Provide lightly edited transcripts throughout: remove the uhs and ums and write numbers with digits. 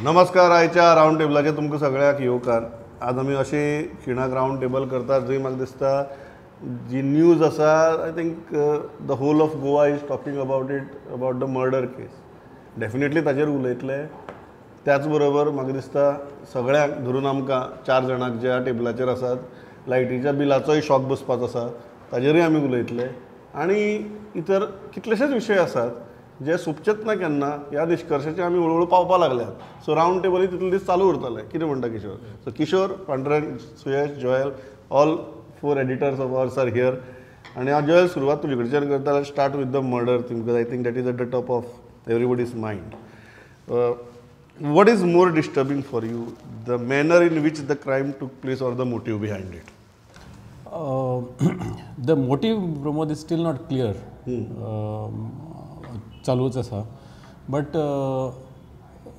नमस्कार. आयच्या रावंड टेबलाचेर तुमकां सगळ्यांक येवकार. आज आमी अशे खिणाक रावंड टेबल करतात जंय म्हाका दिसता जी न्यूज आसा, I think the whole of Goa is talking about it, about the murder case. Definitely ताजेर उलयतले. त्याच बरोबर म्हाका दिसता सगळ्यांक धरून आमकां चार जाणांक ज्या टेबलाचेर आसात लायटीच्या बिलाचोय शॉक बसपाचो आसा, ताजेरूय आमी उलयतले. आनी इतर कितलेशेच विशय आसात जे सोंपचेच ना केन्ना, ह्या निश्कर्शाचेर आमी हळू हळू पावपाक लागल्यात. सो रावंड टेबलूय तितले दीस चालू उरतले. कितें म्हणटा Kishore? So Kishore, Pandurang, Suyash, Joel, all four editors of ours are here. आनी हांव जोएल सुरवात तुजे कडच्यान करता. Start with the murder thing, because I think that is at the top of everybody's mind. What is more disturbing for you, the manner in which the crime took place or the motive behind it? The motive, Pramod, is still not clear. चालूच आसा. But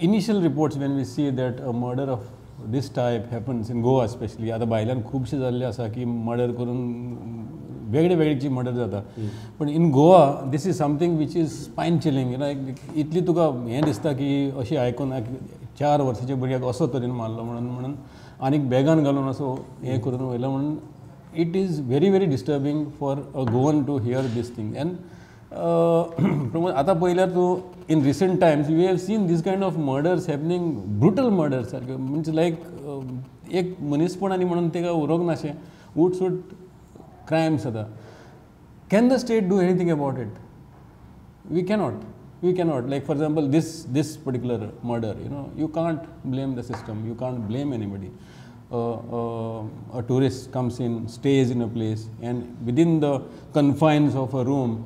initial reports, when we see that a murder of this type happens in Goa specially, आतां भायल्यान खुबशे जाल्ले आसा की murder करून वेगळे वेगळी मर्डर जाता, पण in Goa this is something which is spine chilling. You know, इतली तुका हें दिसता की अशी आयकून 4 वर्साच्या भुरग्याक असो तरेन मारलो म्हणून म्हणून आनीक बॅगान घालून असो हें करून वयलो म्हणून, it is very very disturbing for a Goan to hear this thing. And Pramod, आतां पळयल्यार तूं in recent times we have seen this kind of murders happening, brutal murders सारके, म्हणजे लायक एक मनीसपण आनी म्हणून ताका उरोंक नाशें उटसूट क्रायम्स जाता. Can the state do anything about it? We cannot. We cannot. Like for example, this particular murder, you know, you can't blame the system, you can't blame anybody. A tourist comes in, stays in a place, and within the confines of a room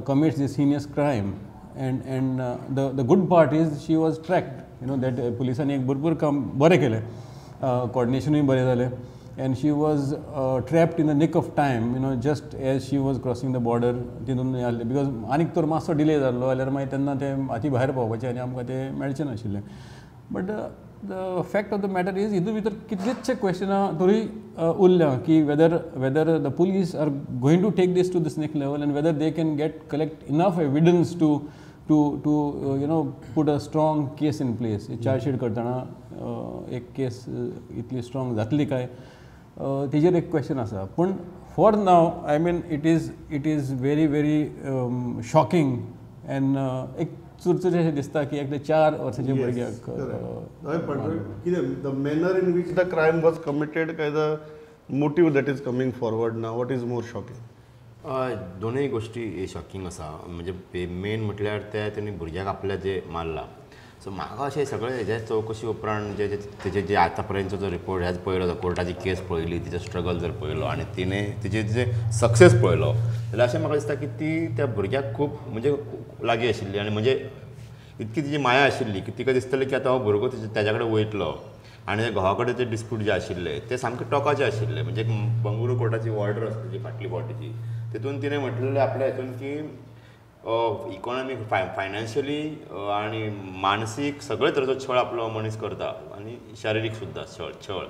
commits this heinous crime. And the good part is she was tracked. You know that पुलिसांनी एक भरपूर काम बरें केलें, कोऑर्डिनेशनूय बरें जालें, and she was trapped in the nick of time, you know, just as she was crossing the border. तितून जालें, because आनीक तर मातसो डिले जाल्लो जाल्यार मागीर तेन्ना ते हाती भायर पावपाचें आनी आमकां तें मेळचें नाशिल्लें. But the fact of the matter is, हितून भितर कितलेचशे क्वेश्चनां तरी उरल्या की whether the police are going to take this to this next level and whether they can get collect enough evidence to to to you know put a strong case in place. Chargesheet करतना एक केस इतली strong जातली काय, तेजेर एक question आसा. पूण for now, I mean, it is very very shocking and एक चुरचुरें अशें दिसता की एकटे 4 वर्साच्या भुरग्याक. कितें, the manner in which the crime was committed काय the motive that is coming forward now, what is more shocking? दोनूय गोश्टी शॉकिंग आसा. म्हणजे मेन म्हटल्यार ते तेणी भुरग्याक आपल्या जे मारला. सो म्हाका अशें सगळें हेज्या चवकशी उपरांत जे तेजे जे आतां पर्यंतचो जो रिपोर्ट ह्याच पळयलो, कोर्टाची केस पळयली, तिचो स्ट्रगल जर पळयलो आनी तिणें तिजे जे सक्सेस पळयलो, जाल्यार अशें म्हाका दिसता की ती त्या भुरग्याक खूब म्हणजे लागीं आशिल्ली आनी म्हणजे इतकी तिजी माया आशिल्ली की तिका दिसतलें की आतां हो भुरगो तेज्या कडेन वयतलो. आनी घोवा कडेन ते डिस्प्यूट जे आशिल्ले ते सामके टोकाचे आशिल्ले. म्हणजे बंगळुरू कोर्टाची ऑर्डर आसली जी फाटली फावटीची, तितून तिणें म्हटलेलें आपल्या हितून की इकॉनॉमीक, फायनान्शियली आनी मानसीक सगळे तरेचो छळ आपलो मनीस करता आनी शारिरीक सुद्दां छळ.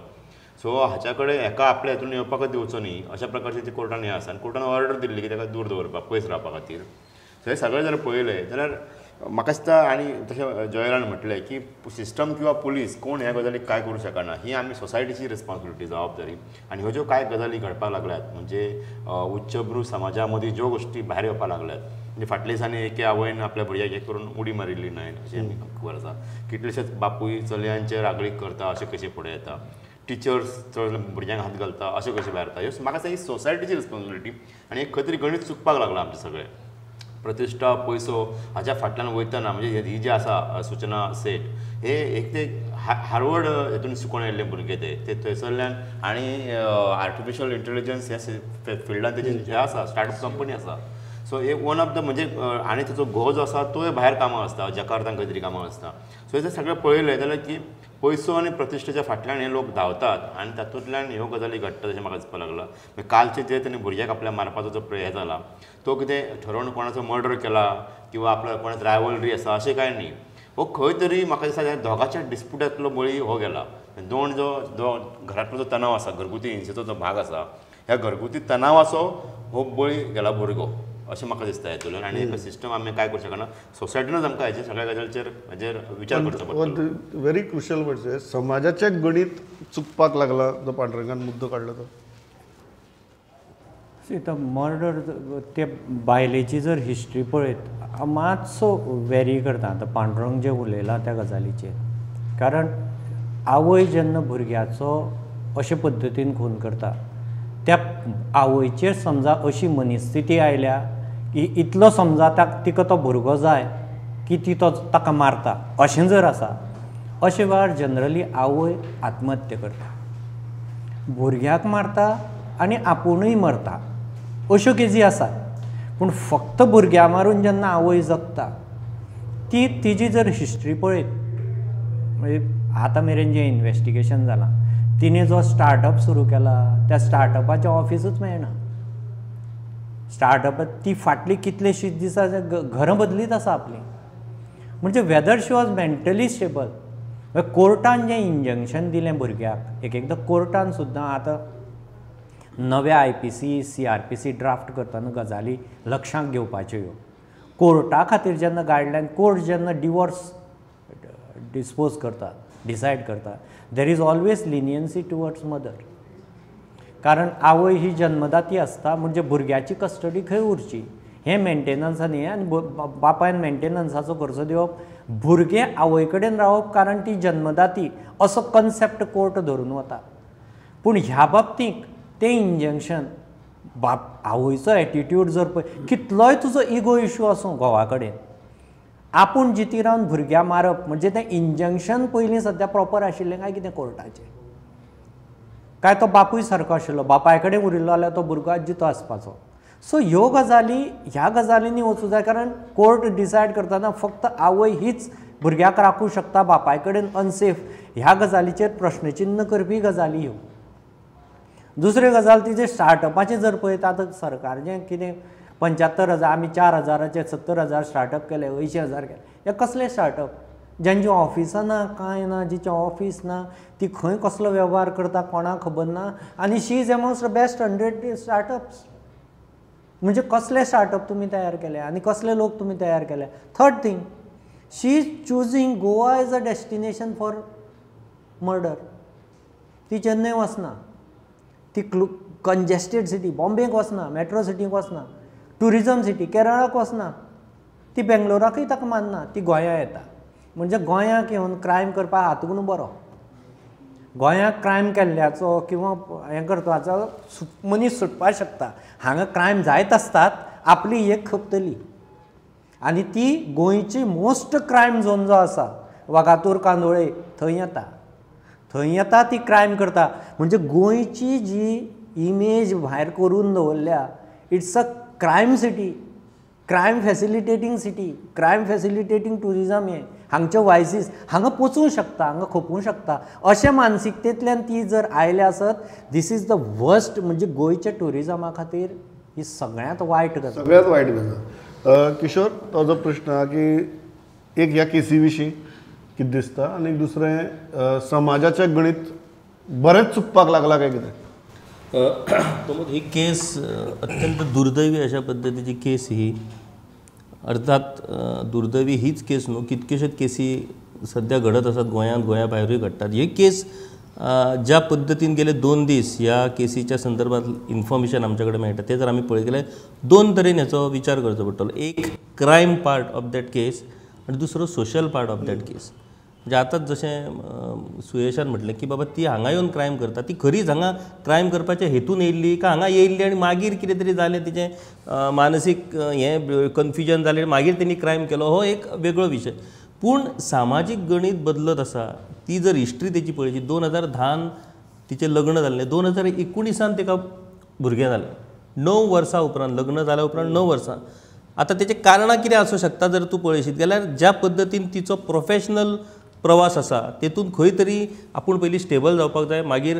सो हाच्या कडेन हेका आपल्या हितून येवपाकच दिवचो न्ही अशा प्रकारची ती कोर्टान हें आसा. आनी कोर्टान ऑर्डर दिल्ली की ताका दूर दवरपाक, पयस रावपा खातीर. सो हें सगळें जर पळयलें जाल्यार म्हाका दिसता, आनी तशें जॉयलान म्हटलें की सिस्टम किंवा पुलीस कोण ह्या गजालीक कांय करूं शकना, ही आमी सोसायटीची रिस्पॉन्सिबिलिटी, जबाबदारी. आनी ह्यो ज्यो कांय गजाली घडपाक लागल्यात, म्हणजे उच्चभ्रू समाजा मदीं ज्यो गोश्टी भायर येवपाक लागल्यात, म्हणजे फाटल्या दिसांनी एके आवयन आपल्या भुरग्याक हें करून उडी मारिल्ली न्हय अशें आमी खबर आसा. कितलेशेच बापूय चलयांचेर आगळीक करता अशें कशें फुडें येता, टिचर्स चड भुरग्यांक हात घालता अशें कशें भायर येता. ह्यो म्हाका दिसता ही सोसायटीची रिस्पॉन्सिबिलिटी. आनी एक खंय तरी गणीत चुकपाक लागलां आमचें सगळें. प्रतिश्ठा, पयसो हाच्या फाटल्यान वयतना, म्हणजे ही जी आसा सुचना सेठ, हे एक ते हार्वर्ड हेतून शिकोवन आयिल्ले भुरगे, ते थंयसरल्यान आनी आर्टिफिशियल इंटेलिजन्स ह्या फिल्डान तेजी हें आसा, स्टार्टअप कंपनी आसा. सो एक वन ऑफ the म्हणजे आनी तेचो घोव जो आसा तोय भायर कामाक आसता, जकार्तान खंय तरी कामाक आसता. सो हें सगळें पळयलें जाल्यार की पयसो आनी प्रतिश्ठेच्या फाटल्यान हे लोक धांवतात आनी तातूंतल्यान ह्यो गजाली घडटात अशें म्हाका दिसपाक लागलां. मागीर कालचे जे तेणी भुरग्याक आपल्या मारपाचो जो हें जाला, तो कितें ठरोवन कोणाचो मर्डर केला किंवा आपल्या कोणाच रायवलरी आसा अशें कांय न्ही. हो खंय तरी म्हाका दिसता ह्या दोगांच्या डिस्प्युटांतलो बळी हो गेला. दोन जो घरांतलो जो तणाव आसा, घरगुती हिंसेचो जो भाग आसा, ह्या घरगुती तणावाचो हो बळी गेला भुरगो अशें म्हाका दिसता हेतूंतल्यान. आनी एक सिस्टम आमी काय करूं शकना, सोसायटीनूच आमकां हेचे सगळ्या गजालीचेर हाजेर विचार करचो पडटलो. व्हेरी क्रुशल म्हणजे समाजाचें गणीत चुकपाक लागलां जो पांडुरंगान मुद्दो काडलो तो. आतां मर्डर ते बायलेची जर हिस्ट्री पळयत मातसो वेरी करता आतां पांडुरंग जें उलयला त्या गजालीचेर, कारण आवय जेन्ना भुरग्याचो अशे पद्दतीन खून करता त्या आवयचेर समजा अशी मनस्थिती आयल्या की इतलो समजा तिका तो भुरगो जाय की ती तो ताका मारता अशें जर आसा, अशे वेळार जनरली आवय आत्महत्या करता, भुरग्याक मारता आनी आपुणूय मरता, अश्यो केजी आसात. पूण फक्त भुरग्या मारून जेन्ना आवय जगता ती तिजी जर हिस्ट्री पळयत म्हणजे आतां मेरेन जें इन्वेस्टिगेशन जालां तिणें जो स्टार्टअप सुरू केला त्या स्टार्टअपाचें ऑफिसूच मेळना. स्टार्टअप ती फाटली कितलेशींच दिसां घरां बदलीत आसा आपलीं, म्हणजे whether she was mentally stable. कोर्टान जें इंजंक्शन दिलें भुरग्याक, एक एकदां कोर्टान सुद्दां आतां नव्या IPC CRPC draft करतना गजाली लक्षांत घेवपाच्यो ह्यो. कोर्टा खातीर जेन्ना गायडलायन, कोर्ट जेन्ना डिवोर्स डिस्पोज करता, डिसायड करता, there is always leniency towards mother, कारण आवय ही जन्मदाती आसता, म्हणजे भुरग्याची कस्टडी खंय उरची हें मेंटेनन्सा न्ही, आनी बापायन मेंटेनन्साचो खर्च दिवप, भुरगें आवय कडेन रावप कारण ती जन्मदाती असो कन्सेप्ट कोर्ट धरून वता. पूण ह्या बाबतींत तें इंजंक्शन बाप आवयचो एटिट्यूड जर पळय, कितलोय तुजो इगो इशू आसूं घोवा कडेन, आपूण जिती रावन भुरग्याक मारप म्हणजे तें इंजंक्शन पयलीं सद्या प्रॉपर आशिल्लें काय कितें कोर्टाचें, काय तो बापूय सारको आशिल्लो, बापाय कडेन उरिल्लो जाल्यार तो भुरगो आज जितो आसपाचो. सो ह्यो गजाली ह्या गजालींनी वचूं जाय, कारण कोर्ट डिसायड करतना फक्त आवय हीच भुरग्याक राखूं शकता, बापाय कडेन अनसेफ, ह्या गजालीचेर प्रश्नचिन्न करपी गजाली ह्यो. दुसरी गजाल तिजें स्टार्टअपाचें जर पळयता आतां सरकार जें कितें 75,000 आमी 4,000 70,000 स्टार्टअप केले, 80,000 केले, हे कसले स्टार्टअप ज्यांची ऑफिसां ना कांय ना, जिचें ऑफीस ना, ती खंय कसलो वेव्हार करता कोणाक खबर ना, आनी she is amongst the best 100 startups. म्हणजे कसले स्टार्टअप तुमी तयार केले आनी कसले लोक तुमी तयार केले. Third thing, she is choosing Goa as a destination for murder. ती चेन्नय वचना, ती कंजेस्टेड सिटी बॉम्बेक वचना, मेट्रो सिटीक वचना, ट्युरिजम सिटी केरळाक वचना, ती बेंगलोराकूय ताका मानना, ती गोंया येता. म्हणजे गोंयाक येवन क्रायम करपाक हातून बरो, गोंयाक क्रायम केल्ल्याचो किंवा हें करपाचो मनीस सुटपाक शकता. हांगा क्रायम जायत आसतात, आपली एक खपतली, आनी ती गोंयची मोस्ट क्रायम झोन जो आसा वागातूर कांदोळे थंय येता, थंय येता ती क्रायम करता. म्हणजे गोंयची जी इमेज भायर करून दवरल्या, it's a crime city, crime facilitating city, crime facilitating tourism. हें हांगचे वायसीस हांगा पोचूंक शकता, हांगा खपूंक शकता, अशे मानसिकतेंतल्यान ती जर आयल्या आसत, this is the worst. म्हणजे गोंयच्या ट्युरिजमा खातीर ही सगळ्यांत वायट गजाल, सगळ्यांत वायट गजाल. किशोर, तो जो प्रश्न आहा की एक ह्या केसी विशीं कितें दिसता आनी दुसरें समाजाचें गणीत बरेंच चुकपाक लागलां काय कितें? प्रमोद, ही केस अत्यंत दुर्दैवी अशा पद्दतीची केस ही. अर्थात दुर्दैवी हीच केस न्हू, कितक्योश्योच केसी सद्या घडत आसात गोंयांत, गोंया भायरूय घडटात. ही केस ज्या पद्दतीन गेले 2 दीस ह्या केसीच्या संदर्भात इन्फॉर्मेशन आमचे कडेन मेळटा तें जर आमी पळयत जाल्यार 2 तरेन हेचो विचार करचो पडटलो. एक crime part of that case आनी दुसरो social part of that case. म्हणजे आतांच जशें सुयेशान म्हटलें की बाबा ती हांगा येवन क्रायम करता, ती खरीच हांगा क्रायम करपाच्या हेतून येयल्ली का हांगा येयल्ली आनी मागीर कितें तरी जालें, तिचें मानसीक हें कन्फ्युजन जालें, मागीर तेणी क्रायम केलो, हो एक वेगळो विशय. पूण सामाजीक गणीत बदलत आसा. ती जर हिस्ट्री तेची पळयची, 2010 तिचें लग्न जाल्लें, 2019 तिका भुरगें जालें, 9 वर्सां उपरांत, लग्न जाल्या उपरांत 9 वर्सां. आतां तेचें कारणां कितें आसूं शकता जर तूं पळयशीत जाल्यार ज्या पद्दतीन तिचो प्रोफेशनल प्रवास आसा तेतून खंय तरी आपूण पयलीं स्टेबल जावपाक जाय, मागीर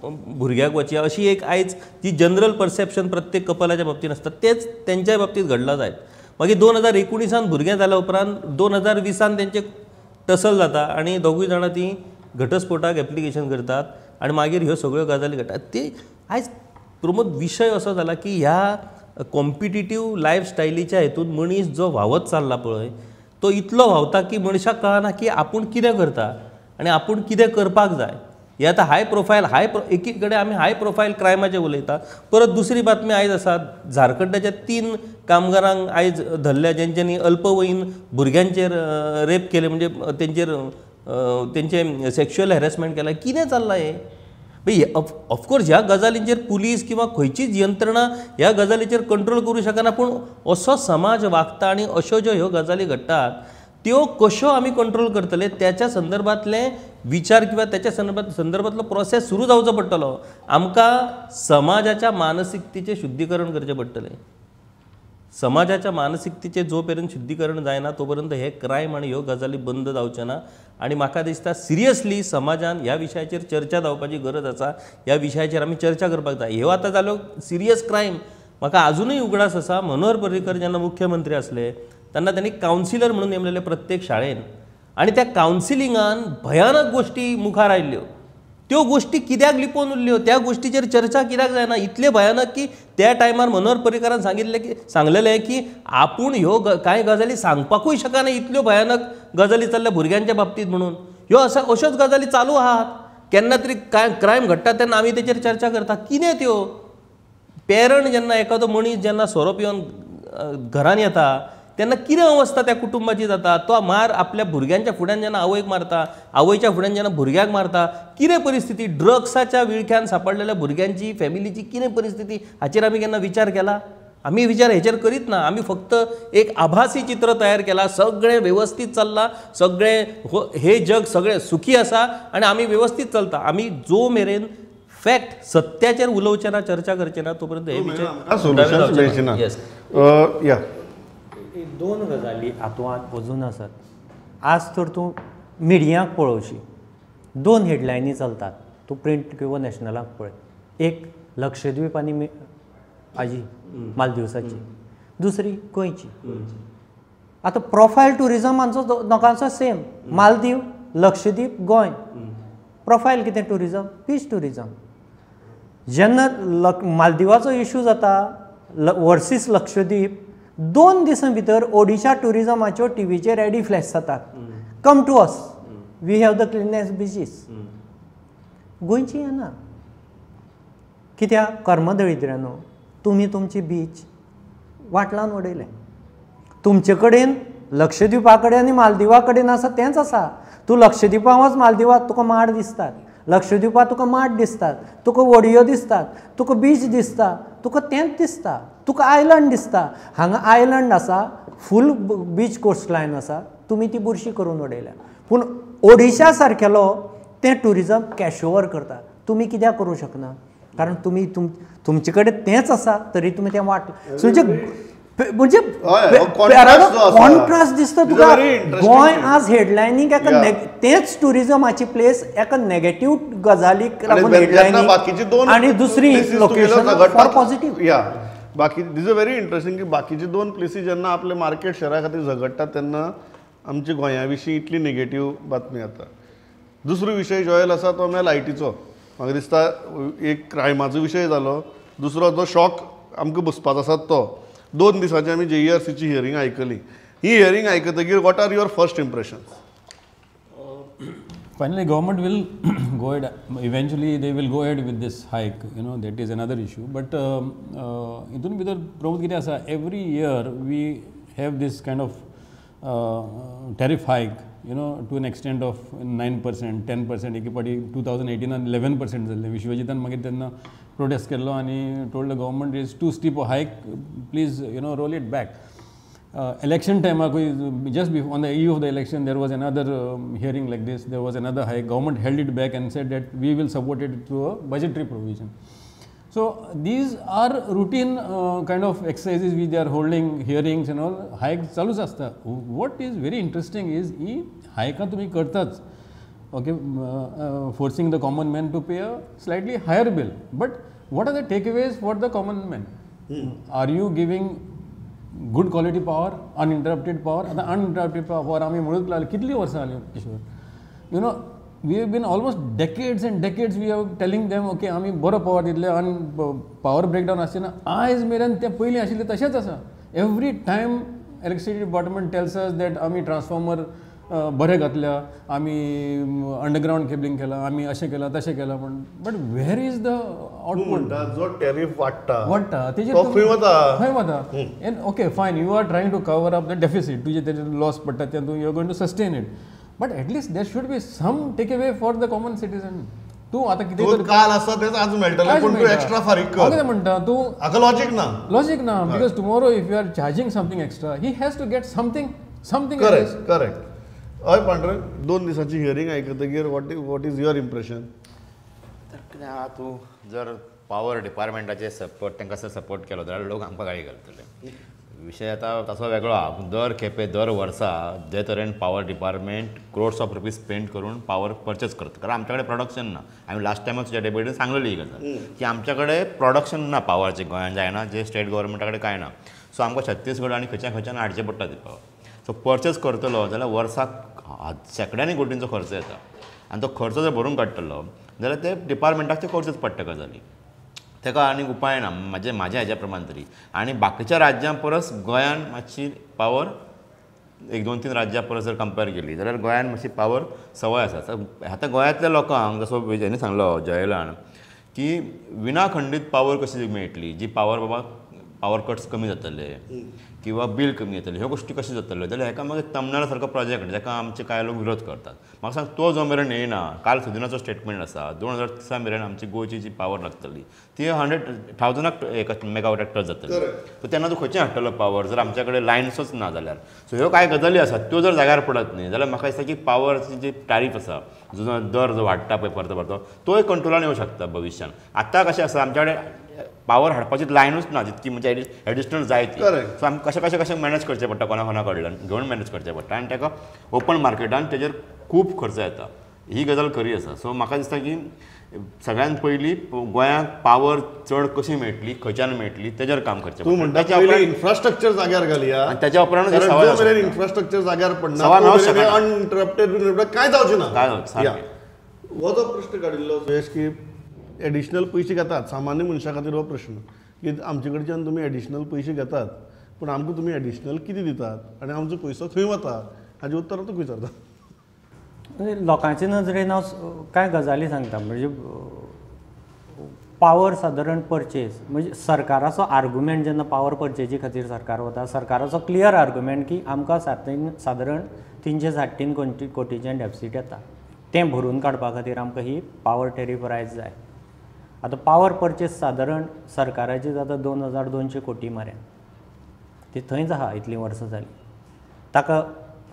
भुरग्याक वचया, अशी एक आयज जी जनरल परसेप्शन प्रत्येक कपलाच्या बाबतींत आसता तेच तेंच्याय बाबतींत घडलां जायत. मागीर 2019 भुरगें जाल्या उपरांत 2020 तेंचें टसल जाता आनी दोगूय जाणां तीं घटस्फोटाक एप्लिकेशन करतात आनी मागीर ह्यो सगळ्यो गजाली घडटात. ते आयज प्रमोद विशय असो जाला की ह्या कॉम्पिटिटीव लायफस्टायलीच्या हेतून मनीस जो व्हांवत चल्ला पळय तो इतलो व्हांवता की मनशाक कळना की आपूण कितें करता आनी आपूण कितें करपाक जाय. हे आतां हाय प्रोफायल एकी कडेन आमी हाय प्रोफायल क्रायमाचेर उलयता, परत दुसरी बातमी आयज आसा झारखंडाच्या 3 कामगारांक आयज धरल्या जेंच्यांनी अल्पवयीन भुरग्यांचेर रेप केले, म्हणजे तेंचेर तेंचें सेक्शुअल हॅरेसमेंट केलां. कितें चल्लां हें? ऑफकोर्स ह्या गजालींचेर पुलीस किंवा खंयचीच यंत्रणा ह्या गजालीचेर कंट्रोल करूं शकना, पूण असो समाज वागता आनी अश्यो ज्यो ह्यो गजाली घडटात त्यो कश्यो आमी कंट्रोल करतले त्याच्या संदर्भातले विचार किंवा त्याच्या संदर्भातलो प्रोसेस सुरू जावचो पडटलो. आमकां समाजाच्या मानसिकतेचें शुद्धीकरण करचें पडटलें. समाजाच्या मानसिकतेचें जो पर्यंत शुद्धीकरण जायना तो पर्यंत हे क्रायम आनी ह्यो गजाली बंद जावच्यो ना. आनी म्हाका दिसता सिरियसली समाजान ह्या विशयाचेर चर्चा जावपाची गरज आसा. ह्या विशयाचेर आमी चर्चा करपाक जाय. ह्यो आतां जाल्यो सिरियस क्रायम. म्हाका आजुनूय उगडास आसा मनोहर पर्रीकर जेन्ना मुख्यमंत्री आसले तेन्ना त्यांनी कावन्सिलर म्हणून नेमलेले प्रत्येक शाळेन, आनी त्या कावन्सिलिंगान भयानक गोश्टी मुखार आयिल्ल्यो. त्यो गोश्टी कित्याक लिपोवन उरल्यो, त्या गोश्टीचेर चर्चा कित्याक जायना? इतले भयानक की त्या टायमार मनोहर पर्रीकरान सांगलेलें की आपूण ह्यो कांय गजाली सांगपाकूय शकना, इतल्यो भयानक गजाली चल्ल्या भुरग्यांच्या बाबतींत म्हणून. ह्यो अश्योच गजाली चालू आहात. केन्ना तरी कांय क्रायम घडटा तेन्ना आमी तेचेर चर्चा करता. कितें त्यो पेरंट जेन्ना एखादो मनीस जेन्ना सोरो पिवन घरान येता तेन्ना कितें अवस्था त्या कुटुंबाची जाता? तो मार आपल्या भुरग्यांच्या फुड्यान जेन्ना आवयक मारता, आवयच्या फुड्यान जेन्ना भुरग्याक मारता, कितें परिस्थिती? ड्रग्साच्या विळख्यान सांपडलेल्या भुरग्यांची फॅमिलीची कितें परिस्थिती हाचेर आमी केन्ना विचार केला? आमी विचार हेचेर करीत ना. आमी फक्त एक आभासी चित्र तयार केला, सगळें वेवस्थीत चल्लां, सगळें हे जग सगळें सुखी आसा आनी आमी वेवस्थीत चलता. आमी जो मेरेन फॅक्ट सत्याचेर उलोवचें ना, चर्चा करचें ना, तो पर्यंत हे विचार. येस, दोन गजाली हातूंत अजून आसात. आज तर तूं मिडियाक पळोवशी, 2 हेडलायनी चलतात, तूं प्रिंट किंवा नॅशनलाक पळय. एक लक्षद्वीप आनी आजी मालदिवसाची, दुसरी गोंयची. आतां प्रोफायल ट्युरिजम आमचो लोकांचो सेम, मालदीव, लक्षद्वीप, गोंय. प्रोफायल कितें ट्युरिजम? Beach tourism. जेन्ना मालदिवाचो इशू जाता वर्सीस लक्षद्वीप, 2 दिसां भितर ओडिशा ट्युरिजमाच्यो टिवीचेर एडी फ्लॅश जातात, come to us, we have the cleanest beaches. गोंयची येना. कित्याक? कर्मदळिद्र्यानो तुमी तुमची बीच वाट लावन उडयले. तुमचे कडेन लक्षद्वीपा कडेन आनी मालदिवा कडेन आसा तेंच आसा. तूं लक्षद्वीपा वच, मालदिवात तुका माड दिसतात, लक्षद्वीपात तुका माड दिसतात, तुका व्हडयो दिसतात, तुका बीच दिसता, तुका तेंच दिसता, तुका आयलंड दिसता. हांगा आयलंड आसा, फूल बीच कोस्टलायन आसा, तुमी ती बुरशी करून उडयल्या. पूण ओडिशा सारकेलो तें ट्युरिजम कॅश ओवर करता. तुमी कित्याक करूं शकना? कारण तुमी तुमचे कडेन तेंच आसा तरी तुमी तें वाट म्हणजे कॉन्ट्रास्ट दिसता तुका. गोंय आज हेडलायनीक एका तेंच ट्युरिजमाची प्लेस एका नेगेटीव गजालीक लागून हेडलायनीक, आनी दुसरी लोकेशन फॉर पॉझिटीव. या बाकी these a very interesting की बाकीचे 2 प्लेसी जेन्ना आपले मार्केट शहरा खातीर झगडटात तेन्ना आमची गोंया विशीं इतली नेगेटीव बातमी येता. दुसरो विशय जॉयल आसा तो म्हळ्यार लायटीचो. म्हाका दिसता एक क्रायमाचो विशय जालो, दुसरो जो शॉक आमकां बसपाचो आसा तो. 2 दिसांची आमी JERCची हियरींग आयकली. ही हियरींग आयकतकीर what are your first impressions? Finally, government will go ahead, eventually they will go ahead with this hike, you know, that is another issue. But हितून भितर प्रमोद कितें आसा, every year we have this kind of tariff hike, you know, to an extent of 9%, 10%. एके फावटी 2018 11% जाल्लें. विश्वजितान मागीर तेन्ना protest केल्लो आनी told the government is too steep a hike, please, you know, roll it back. Election time, just before, on the eve of the election, there was another hearing like this. There was another hike. Government held it back and said that we will support it through a budgetary provision. So these are routine kind of exercises which they are holding, hearings and all. Hike चालूच आसता. What is very interesting is he हायकां तुमी करताच, okay, forcing the common man to pay a slightly higher bill. But what are the takeaways for the common man? Are you giving good quality power, uninterrupted power? आतां uninterrupted power आमी म्हणूंक लागले कितलीं वर्सां जालीं Kishore, you know, We have been almost decades and decades we are telling them okay आमी बरो power दितले आनी पावर ब्रेकडावन आसचे ना. आयज मेरेन ते पयलीं आशिल्ले तशेंच आसा. Every time electricity department tells us that आमी ट्रान्सफॉर्मर बरे घातल्या, आमी अंडरग्रावंड केबलिंग केलां, आमी अशें केलां तशें केलां, पण but where is the output? म्हणटा जो टॅरीफ वाडटा वाडटा तेजेर खंय वता, खंय वता? And okay fine, you are trying to cover up the deficit, तुजे तेजे लॉस पडटा ते तूं you are going to sustain it, but at least there should be some take away for the common citizen. तूं आतां कितें काल आसा तेच आज मेळटलें, पूण तूं एक्स्ट्रा फारीक कर. कितें म्हणटा तूं? हाका लॉजीक ना, लॉजीक ना. Because tomorrow if you are charging something extra, he has to get something something. Correct correct. हय पांडुरंग, 2 दिसांची हियरींग आयकतकीर what is your impression? तर कितें आहा, तूं जर पावर डिपार्टमेंटाचे सपोर्ट तांकां जर सपोर्ट केलो जाल्यार लोक आमकां गाळी घालतले. विशय आतां तसो वेगळो आहा. दर खेपे दर वर्सा जे तरेन power department crores of rupees spend करून पावर परचेस करता, कारण आमच्या कडेन प्रोडक्शन ना. आमी लास्ट टायमच तुज्या डेबेटीन सांगलेली ही गजाल की आमच्या कडेन प्रोडक्शन ना पावराचें, गोंयान जायना, जे स्टेट गव्हर्मेंटा कडेन कांय ना. सो आमकां छत्तीसगड आनी खंयच्या खंयच्यान हाडचें पडटा ती पावर. सो परचेस करतलो जाल्यार वर्साक शेंकड्यांनी कोटींचो खर्च येता आनी तो खर्च जर भरून काडटलो जाल्यार ते डिपार्टमेंटाक ते खर्चच पडटा गजाली. ताका आनीक उपाय ना म्हाजे म्हाज्या हेज्या प्रमाण तरी. आनी बाकीच्या राज्यां परस गोंयान मातशी पावर 1 2 3 राज्यां परस जर कंपेर केली जाल्यार गोंयान मातशी पावर सवय आसा. आतां गोंयांतल्या लोकांक जसो हेणी सांगलो जयलान की विनाखंडीत पावर कशी मेळटली, जी पावर बाबा पावर कट्स कमी जातले किंवा बील कमी येतलें, ह्यो गोश्टी कश्यो जातल्यो जाल्यार हेका मागीर तमनार सारको प्रोजेक्ट जाका आमचे कांय लोक विरोध करतात. म्हाका सांग तो जो मेरेन येयना, काल सुदिनाचो स्टेटमेंट आसा 2030 मेरेन आमची गोंयची जी पावर लागतली ती 100,000 एक मेगावॉटाक टच जातली. सो तेन्ना तूं खंयचें हाडटलो पावर जर आमच्या कडेन लायन्सूच ना जाल्यार? सो ह्यो कांय गजाली आसात त्यो जर जाग्यार पडत न्ही जाल्यार म्हाका दिसता की पावरची जी टारीफ आसा, जो दर जो वाडटा पळय परतो परतो, तोय कंट्रोलान येवं शकता भविश्यान. आतां कशें आसा आमच्या कडेन पावर हाडपाची लायनूच ना जितकी म्हणजे एडिशनल जाय ती. सो आमकां कशें कशें कशें मॅनेज करचें पडटा, कोणा कोणा कडल्यान घेवन मॅनेज करचें पडटा आनी ताका ओपन मार्केटान तेजेर खूब खर्च येता. ही गजाल खरी आसा. सो म्हाका दिसता की सगळ्यांत पयलीं गोंयांक पावर चड कशी मेळटली, खंयच्यान मेळटली तेजेर काम करचें. तूं म्हणटा पयलीं इन्फ्रास्ट्रक्चर जाग्यार घालया आनी तेच्या उपरांत इन्फ्रास्ट्रक्चर जाग्यार पडना अनइंटरप्टेड कांय जावचें ना. काय जावचें? हो जो प्रश्न काडिल्लो सुयेश की एडिशनल पयशे घेतात सामान्य मनशा खातीर हो प्रश्न की आमचे कडच्यान तुमी एडिशनल पयशे घेतात पूण आमकां तुमी एडिशनल कितें दितात आनी आमचो पयसो खंय वता हाजें उत्तर तुका विचारता. लोकांचे नजरेन हांव कांय गजाली सांगता. म्हणजे पावर सादारण परचेज म्हणजे सरकाराचो आर्ग्युमेंट जेन्ना पावर परचेजी खातीर सरकार वता, सरकाराचो क्लियर आर्ग्युमेंट की आमकां सादारण 303.5 कोटीचें डेफिसीट येता, तें भरून काडपा खातीर आमकां ही पावर टेरीफ रायज जाय. आतां पावर परचेज सादारण सरकाराची जाता 2200 कोटी मरेन, ती थंयच आहा इतलीं वर्सां जालीं. ताका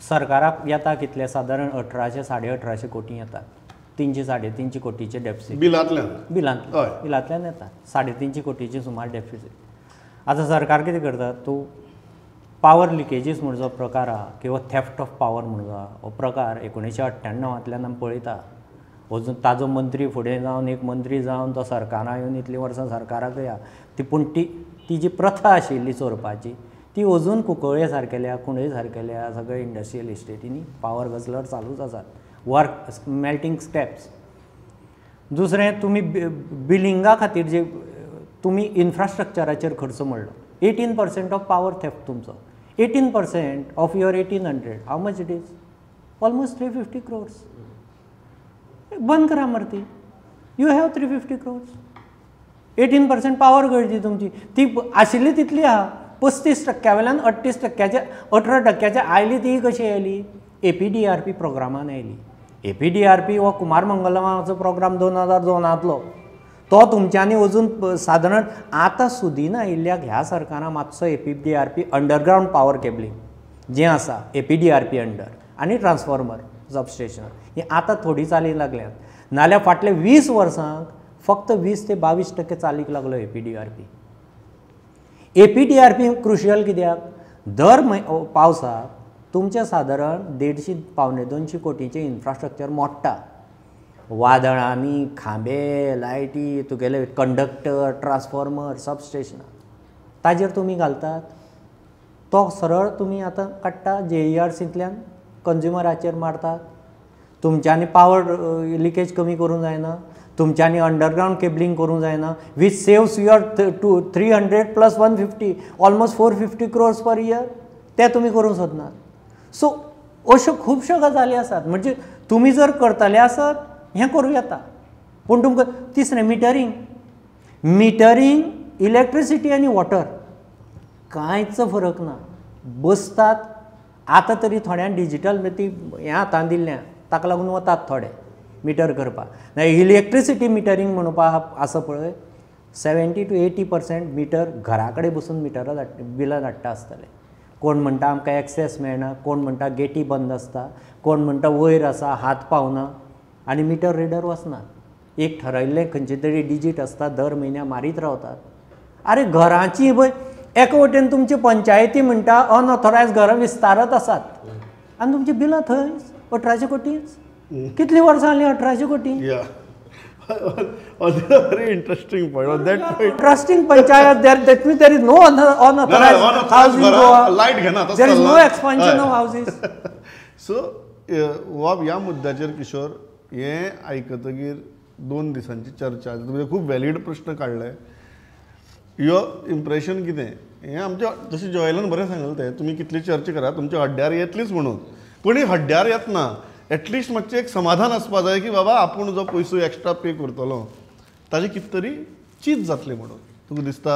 सरकाराक येता कितले सादारण 1800 1850 कोटी येतात, 300 350 कोटीचे डेफिसीट बिलांतल्यान बिलांतल्यान येता 350 कोटीचे सुमार डेफिसीट. आतां सरकार कितें करता, तूं पावर लिकेजीस म्हूण जो प्रकार आहा किंवा थेफ्ट ऑफ पावर म्हूण जो आहा हो प्रकार 1998 आमी पळयता. अजून ताजो मंत्री फुडें जावन एक मंत्री जावन तो सरकारां येवन इतलीं वर्सां सरकाराकय आहा ती, पूण ती ती जी प्रथा आशिल्ली चोरपाची ती अजून कुंकळ्ळे सारकेल्या कुंडय सारकेल्या सगळे इंडस्ट्रियल इस्टेटींनी पावर गजलर चालूच आसात, वर्क मेल्टींग स्टेप्स. दुसरें तुमी बिलिंगा खातीर जे तुमी इन्फ्रास्ट्रक्चराचेर खर्च म्हणलो 18% ऑफ पावर थेफ्ट तुमचो, 18% of your 1800 how much it is, almost 350 crores. बंद करा मरती, you have 350 crores. 18% power गळटी तुमची ती आशिल्ली तितली आहा, 35% वयल्यान 38% 18% आयली. ती कशी आयली? APDRP प्रोग्रामान आयली. APDRP हो कुमार मंगलमाचो प्रोग्राम 2002 तो तुमच्यांनी अजून सादारण आतां सुदीन आयिल्ल्याक ह्या सरकारान मातसो APDRP underground power cabling जें आसा APDRP under आनी ट्रान्सफॉर्मर सबस्टेशन ही आतां थोडी चालीक लागल्यात, नाल्यार फाटले 20 वर्सांक फक्त 20 ते 22% चालीक लागलो APDRP. APDRP crucial कित्याक, दर पावसाक तुमचें सादारण 150 175 कोटीचें इन्फ्रास्ट्रक्चर मोडटा. वादळांनी खांबे, लायटी, तुगेले कंडक्टर, ट्रान्सफॉर्मर, सबस्टेशनां ताजेर तुमी घालतात, तो सरळ तुमी आतां काडटा JERCंतल्यान कंज्युमराचेर मारतात. तुमच्यांनी पावर लिकेज कमी करूंक जायना, तुमच्यांनी अंडरग्रावंड केबलिंग करूंक जायना, which saves your 200-300 plus 150 almost 450 crores per year, ते तुमी करूंक सोदनात. सो अश्यो खुबश्यो गजाली आसात. म्हणजे तुमी जर करतले आसत हें करूं येता, पूण तुमकां तिसरें मिटरींग, मिटरींग इलेक्ट्रिसिटी आनी वॉटर कांयच फरक ना. बसतात आतां तरी थोड्यांक डिजीटल ती हें हातान दिल्लें, ताका लागून वतात थोडे मिटर करपाक. इलेक्ट्रिसिटी मिटरींग म्हणपाक आसा पळय, 70 to 80% metre घरा कडेन बसून मिटरां धाडटा, बिलां धाडटा आसतले. कोण म्हणटा आमकां एक्सेस मेळना, कोण म्हणटा गेटी बंद आसता, कोण म्हणटा वयर आसा हात पावना, आनी मिटर रिडर वचना. एक ठरयल्लें खंयचे तरी डिजीट आसता, दर म्हयन्या मारीत रावतात. आरे घरांची पळय एका वटेन तुमची पंचायती म्हणटा अनऑथोरायज घरां विस्तारत आसात, आनी तुमची बिलां थंयच 1800 कोटीच. कितलीं वर्सां जालीं 1800 कोटी? Very interesting point. On that point, interesting panchayat, there that means there is no unauthorized housing in Goa. Light घेना, there is no expansion of houses. So वा ह्या मुद्द्याचेर किशोर हें आयकतगीर 2 दिसांची चर्चा, तुवें खूब व्हॅलीड प्रश्न काडले. यो इम्प्रेशन कितें हें आमच्या जशें जॉयलान बरें सांगलें तें, तुमी कितली चर्चा करा तुमच्या हड्ड्यार येतलीच म्हणून, पूण ही हड्ड्यार येतना एटलिस्ट मातशें एक समाधान आसपा जाय की बाबा आपूण जो पयसो एक्स्ट्रा पे करतलो ताजें कितें तरी चीज जातलें म्हणून. तुका दिसता?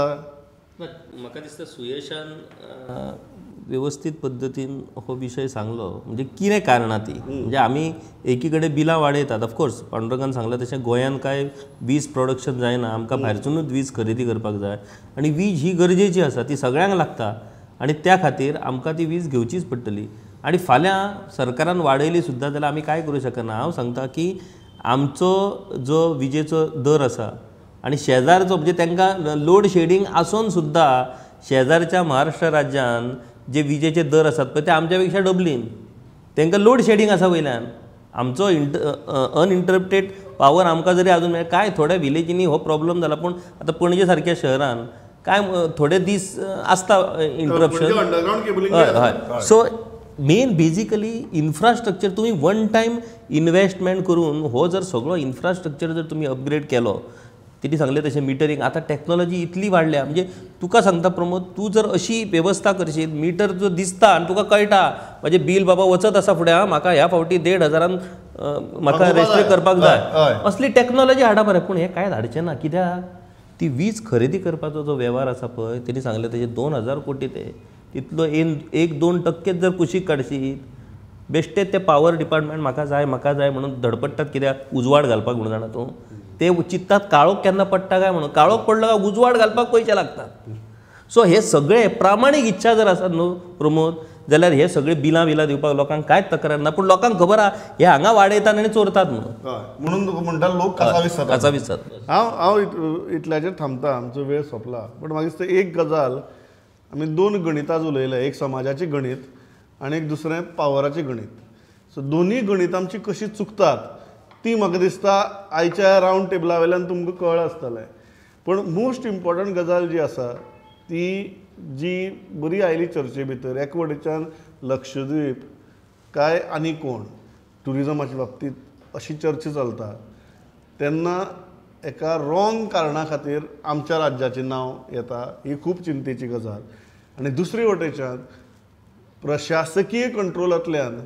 म्हाका दिसता सुयशान वेवस्थीत पद्दतीन हो विशय सांगलो, म्हणजे कितें कारणां ती. म्हणजे आमी एकी कडेन बिलां वाडयतात, ऑफकोर्स पांडुरंगान सांगलां तशें गोंयांत कांय वीज प्रोडक्शन जायना, आमकां भायरसुनूच वीज खरेदी करपाक जाय, आनी वीज ही गरजेची आसा, ती सगळ्यांक लागता, आनी त्या खातीर आमकां ती वीज घेवचीच पडटली. आनी फाल्यां सरकारान वाडयली सुद्दां जाल्यार आमी कांय करूं शकना. हांव सांगता की आमचो जो विजेचो दर आसा आनी शेजारचो, म्हणजे तांकां लोड शेडींग आसून सुद्दां शेजारच्या महाराष्ट्र राज्यान जे विजेचे दर आसात पळय ते आमच्या पेक्षा डबलीन. तांकां लोड शेडींग आसा वयल्यान, आमचो अनइंटरप्टेड पावर आमकां जरी आजून मेळ्ळा, कांय थोड्या विलेजींनी हो प्रॉब्लम जाला, पूण आतां पणजे सारक्या शहरान कांय थोडे दीस आसता इंटरप्शन. हय हय. सो मेन बेजिकली इन्फ्रास्ट्रक्चर तुमी वन टायम इन्वेस्टमेंट करून हो जर सगळो इन्फ्रास्ट्रक्चर जर तुमी अपग्रेड केलो, तेणी सांगलें तशें मिटरींग आतां टॅक्नोलॉजी इतली वाडल्या, म्हणजे तुका सांगता प्रमोद, तूं जर अशी वेवस्था करशीत, मिटर जो दिसता आनी तुका कळटा म्हाजें बील बाबा वचत आसा फुडें, आं म्हाका ह्या फावटी 1500 म्हाका रजिस्टर करपाक जाय, असली टॅक्नोलॉजी हाडा बरें. पूण हें कांय धाडचें ना, कित्याक ती वीज खरेदी करपाचो जो वेव्हार आसा पळय, तेणी सांगलें तेजे 2000 कोटी ते तितलो 1-2% जर कुशीक काडशीत, बेश्टेच ते पावर डिपार्टमेंट म्हाका जाय म्हाका जाय म्हणून धडपडटात, कित्याक उजवाड घालपाक म्हणून जाणा तूं, ते चित्तात काळोख केन्ना पडटा काय म्हणून, काळोख पडलो काय उजवाड घालपाक पयशे लागतात. सो हे सगळे प्रामाणीक इच्छा जर आसात न्हू प्रमोद, जाल्यार हे सगळे बिलां बिलां दिवपाक लोकांक कांयच तक्रार ना, पूण लोकांक खबर आहा हे हांगा वाडयतात आनी चोरतात म्हणून, म्हणून तुका म्हणटा लोक कासावीस जातात. हांव हांव इतल्याचेर थांबता, आमचो वेळ सोंपला. बट म्हाका दिसता एक गजाल, आमी 2 गणितां उलयले, एक समाजाचें गणीत आनी एक दुसरें पावराचें गणीत. सो दोनूय गणितां आमची कशी चुकतात ती म्हाका दिसता आयच्या रावंड टेबला वयल्यान तुमकां कळ्ळां आसतलें. पूण मोस्ट इम्पॉर्टंट गजाल जी आसा ती जी बरी आयली चर्चे भितर, एक वटेच्यान लक्षद्वीप काय आनी कोण ट्युरिजमाच्या बाबतींत अशी चर्चा चलता तेन्ना एका रॉंग कारणा खातीर आमच्या राज्याचें नांव येता, ही खूब चिंतेची गजाल. आनी दुसरे वटेच्यान प्रशासकीय कंट्रोलांतल्यान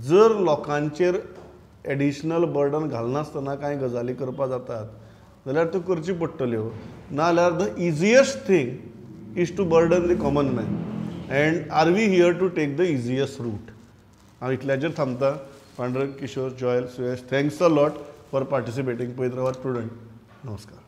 जर लोकांचेर एडिशनल बर्डन घालनासतना कांय गजाली करपाक जातात जाल्यार त्यो करच्यो पडटल्यो, नाजाल्यार the easiest thing is to burden the common man, and are we here to take the easiest route. हांव इतल्याचेर थांबता. Pandurang, Kishore, Joel, Suyash, thanks a lot for participating. पळयत रावात प्रुडंट. नमस्कार.